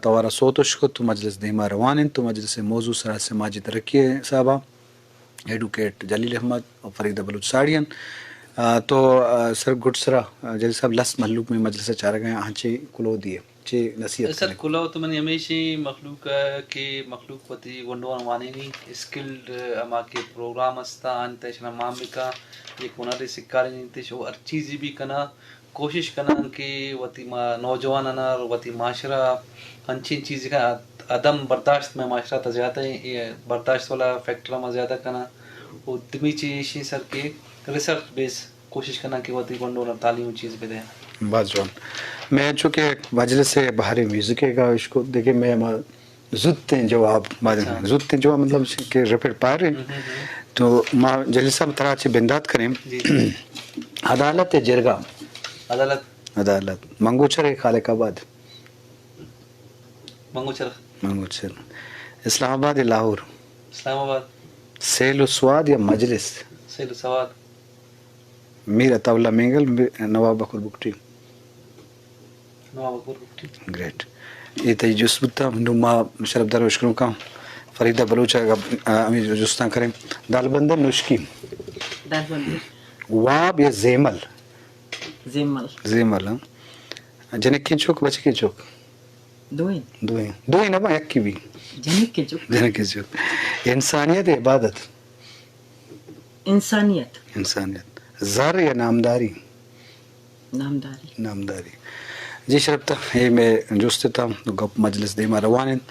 توارا سوت اش کت، تو مجلس دیما روان انت، تو مجلس موضوع سرا سماجی ترقی حسابا ایڈوکیٹ جلیل احمد اور فریدہ بلوچ ساڑی انت۔ آ، تو، آ، سر گڈ سرا، آ، جلیل صاحب، لس مہلوک میں مجلس چارگا ہیں، آنچے کلو دیے، چے نصیحت سر، کریں؟ کلو تو منی ہمیشی مخلوق ء کہ مخلوق وتی گونڈواں وانینی، اسکلڈ ہما کہ پروگرام استا، آنی تہ اشنا مان بکا، یک ہنرے سکارینی تش، او ہر چیزی بھی کنا، کوشش کناں کہ وتی ما نوجوانانا، وتی معاشرہ انچیں چیزے کہ عدم برداشت میں معاشرہ تا زیادہ ہیں، اے برداشت والا فیکٹر ما زیادہ کناں۔ او دمی چیز ایشی سر کہ ریسرچ بیس کوشش کناں کہ وتی گونڈونا تعلیم چیز بدے۔ باز جوان۔ میں چونکہ مجلس بہر میوزک ہے گا، اس کو دیکھے میں ہما زوتیں جواب، ما اچھا۔ زوتیں جواب مطلب چی کہ ریپڈ فائر۔ ہم، ہم، ہم۔ تو ما جلیل صاحب ترا چی بندات کریں۔ جی۔ عدالت جرگا۔ عدالت۔ عدالت۔ منگوچر خالق آباد۔ منگوچر۔ منگوچر۔ اسلام آباد یا لاہور؟ اسلام آباد۔ سیل و سواد یا مجلس؟ سیل و سواد۔ میر عطا اللہ مینگل، میر نواب بکر بگٹی۔ نواب بکر بگٹی۔ گریٹ۔ اے تئی جست بوتا، نوں ما شرپدار و اشکنوکاں فریدہ بلوچ ء گپ، آ، ہمے جستاں کریں۔ دالبندن نشکی۔ دالبندن۔ واب یا زیمل؟ زیمل۔ زیمل، ہاں۔ جنکیں چک، بچکیں چک؟ دوئیں۔ دوئیں۔ دوئیں نہ باں، یکے بی۔ جنکیں چک۔ جنکیں چک۔ انسانیت یا عبادت؟ انسانیت۔ انسانیت۔ زر یا نامداری؟ نامداری۔ نامداری۔ جی شرپدار، اے مئے جست اتاں، گپ مجلس دیما روان انت۔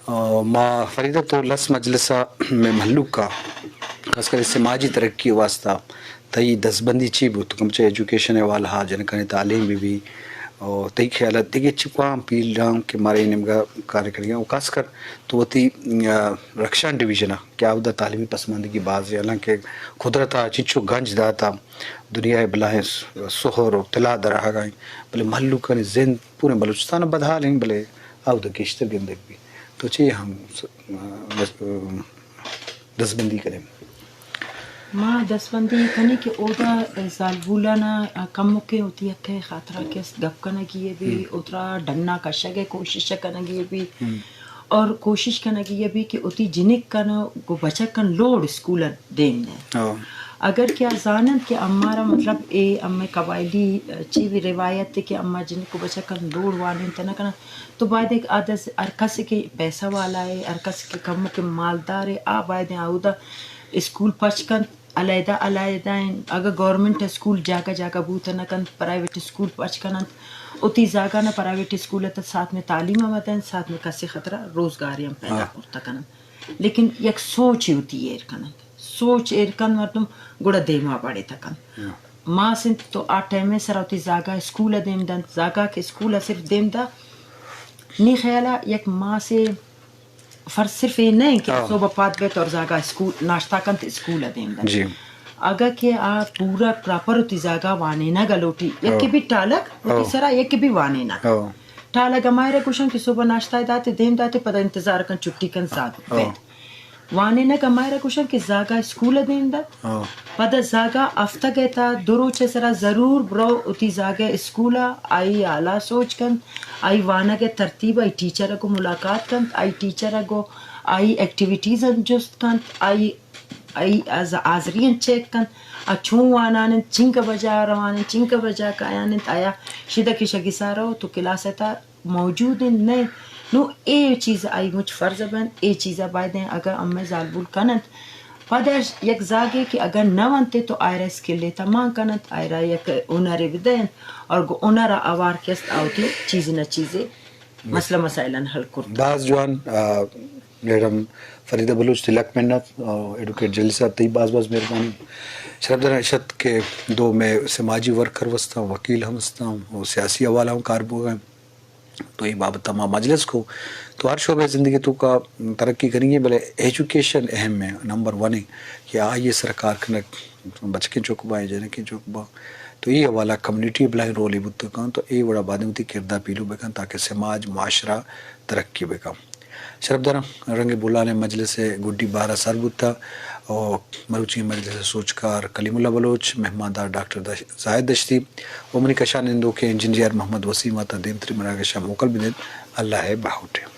آ، ما فریدہ تو لس مجلس ء مئے مہلوک ء خاص کر سماجی ترقی ء واستہ تئی دزبندی چی بوت؟ کم چہ ایجوکیشن ء حوالہ ء، جنکانی تعلیم بہ بی، اور تئی خیال ء دگہ چکوام فیلڈاں کہ مارا اے نیمگا کار کنگی انت، و خاص کر تو وتی، آ، رخشان ڈویژن ء کہ آودا تعلیمی پسماندگی باز ہے، حالانکہ قدرت ء چنچو گنج داتا، دنیا ء بلاہیں س-، سہر و طلا در آہگا انت، بلے مہلوکانی زند پوریں بلوچستان ء بدحال انت، بلے آودا گیشتر گندگ بیت۔ تو چے ہم س-، آ، دزبندی کنیں؟ ما دزبندی کنیں کہ اودا زالبولانا کمکیں وتی حق ء خاطرا کہ است گپ کنگی ء بی، ہم۔ اوترا ڈنا کشگ ء کوشش ء کنگی ء بی، ہم۔ اور کوشش کنگی ء بی کہ وتی جنک کن گو بچک کن لوڑ اسکول ء دیم دیں۔ ہاں۔ اگر کہ آ زاننت کہ امارا مطلب اے امے قبائلی چی بھی روایت ہے کہ اما جنک و بچک کن لوڑ وانینت نہ کنن، تو باید ایک آ دز ہر کس کہ پیسہ والا ہے، ہر کس کہ کمکیں مالدار ہے، آ باید آودا اسکول پچ کنت، علیحدہ علیحدہ انت۔ اگہ گورنمنٹ اسکول جاگہ جاگہ بوت نہ کنت، پرائیویٹ اسکول پچ کننت، وتی زاگہ نہ پرائیویٹ اسکول ات ساتھ میں تعلیم ہم دنت، ساتھ میں کسی خطرہ روزگاری ہم پیدا ہاں۔ کرتا کننت۔ لیکن یک سوچے وتی ایر کننت، سوچ ایر کنت مردم گڑا دیما بڑے تکن۔ ہاں۔ ماس انت تو آ ٹائم ء سرا وتی زاگہ اسکول ء دیم دنت، زاگہ کہ اسکول ء صرف دیم دا، نی خیال ء یک ماسے فرض صرف اے نہ انت کہ ہاں۔ صبح پاد بیت اور زاگہ اسکول ناشتہ کنت، اسکول ء دیم دنت۔ جی۔ اگہ کہ آ پورا پراپر وتی زاگہ وانینگ ء لوٹی، یک ہاں۔ بھی ٹالگ وتی ہاں۔ سرا، یک بھی وانینگ۔ ہاں۔ ٹالگ ہمائرا گوشن کہ صبح ناشتہ داتے، دیم داتے، پدا انتظار کن چھٹی کن زاگ ہاں۔ بیت۔ وانینگ ہمائرا گوشن کہ زاگہ اسکول ء دیم دات۔ ہاں۔ پدا زاگہ ہفتگ ء تا دو روچ ء سرا ضرور برو وتی زاگہ اسکول ء، آئی حالا سوچ کنت، آئی وانگ ء ترتیب، آئی ٹیچر ء گوں ملاقات کنت، آئی ٹیچر ء گوں آئی ایکٹیویٹیز انت جست کنت، آئی، آئی از-، حاضری انت چیک کنت، آ چون وانان انت، چنکہ بجا روان انت، چنکہ بجا کایان انت، آیا شدہ کشگی سارو تو کلاس ء تا موجود انت، نہ انت۔ نوں اے چیز آئی مچ فرض بنت، اے چیزا باید انت اگاں ہمے زالبول کننت۔ پدا یک زاگے کہ اگاں نہ ونت تو آئرا اسکلے تا مان کننت، آئرا یک ہنرے بدینت اور گوں ہنرا آوار کہ است آ وتی چیز نہ چیزے مسئلہ مسائلاں حل کرت۔ باز جوان، آ، میڈم فریدہ بلوچ، تئی لک منت، آ، ایڈوکیٹ جلیل صاحب تئی باز باز مہربانی۔ شرپداراں اشت کہ دو مئے سماجی ورکر ہم استاں، وکیل ہم استاں، و سیاسی حوالہ ہم کار بوگا انت۔ تو اے بابت ء ما مجلس کو تو ہر شعبہ زندگی توکا ترقی کنگی، بلے ایجوکیشن اہم ہے، نمبر ون ہے کہ آئی ء سر کار کنگ، بچکیں چک باں، جنکیں چک باں، تو اے حوالہ کمیونٹی بلاہیں رولے بوت کن، تو اے وڑا باید وتی کردار پیلو بکن تاکہ سماج، معاشرہ ترقی بکن۔ شرپداراں، رنگ بولان ءِ مجلس ءِ گڈی بہر ءَ سر بوتگ ءُ مروچی مجلس ءِ سوجکار کلیم اللہ بلوچ، مہماندار ڈاکٹر دش-، زاہد دشتی ءُ منی کشار نندوکیں انجینئر محمد وسیم ءَ تا دیمتری مراگش ءَ موکل بہ دنت۔ اللہ ءِ باہوٹ ءَ۔